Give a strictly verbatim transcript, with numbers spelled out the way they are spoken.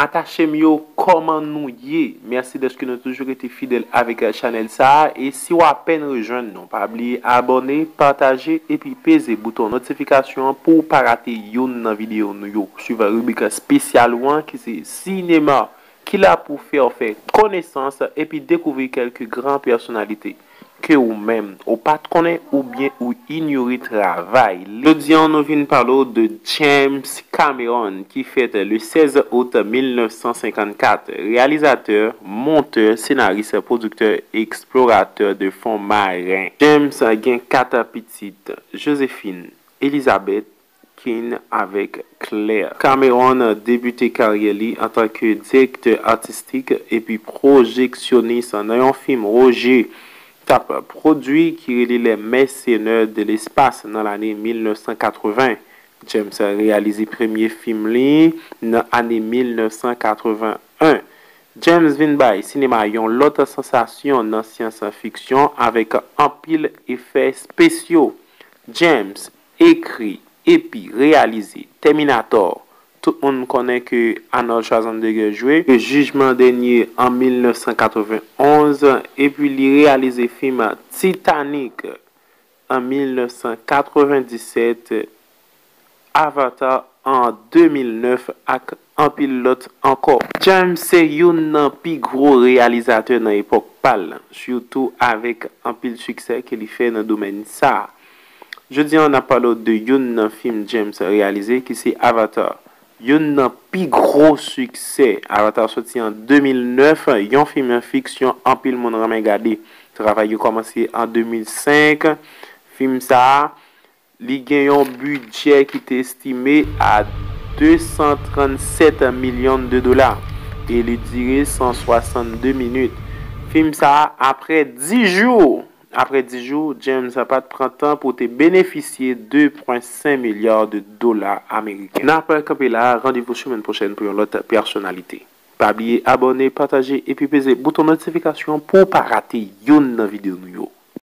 Atache m yo, kòman nou ye? Mèsi dèske nou toujou rete fidèl avèk chanèl sa a. E si w apèn rejwenn nou, pa bliye abòne, pataje, epi peze bouton notifikasyon an pou w pa rate youn nan videyo nou yo. Swiv ribrik espesyal ou an ki se sinema, ki la pou fè w fè konesans epi dekouvri kèlke gran pèsonalite ke ou menm ou pa t konnen oubyen ou inyore travay li. Jodi an, nou vin pale w de James Cameron, ki fèt le sèz out mil nèf san senkannkat, reyalizatè, montè, senaris, pwodiktè, eksploratè de fon maren. James gen kat pitit, Josephine, Elizabeth, Kane avèk Claire. Cameron debite karyè li antanke direktè atistik epi pwojeksionis nan yon fim Roger t ap pwodui ki rele Les Mercenaires de l'Espace nan lane mil nèf san katreven. James reyalize premye fim li nan ane mil nèf san katreven en. James vin bay sinema yon lòt sansasyon nan syans fiksyon avèk anpil efè espesyo. James ekri epi reyalize Terminator, tout moun konnen ke Arnold Schwarzenegger jwe, Jugement Dernier an mil nèf san katreven onz, epi li reyalize fim Titanic an mil nèf san katreven disèt, Avatar an de mil nèf ak anpil lòt ankò. James se youn nan pi gwo reyalizatè nan epòk pa l, sitou avèk anpil siksè ke li fè nan domèn sa a. Jodi a, n ap pale w de youn nan fim James reyalize, ki se Avatar. Youn nan pi gwo siksè. Avatar soti an de mil nèf, yon fim fiksyon anpil moun renmen gade. Travay yo kòmanse an de mil senk. Fim sa a, li gen yon bidjè ki te estime a de san trannsèt milyon de dola e li dire san swasannde minit. Fim sa a, apre dis jou, apre dis jou, James pa t pran tan pou te benefisye de pwen senk milya de dola ameriken. N ap kanpe la, randevou semèn pwochèn pou yon lòt pèsonalite. Pa bliye abòne, pataje epi peze bouton notifikasyon pou w pa rate youn nan videyo nou yo.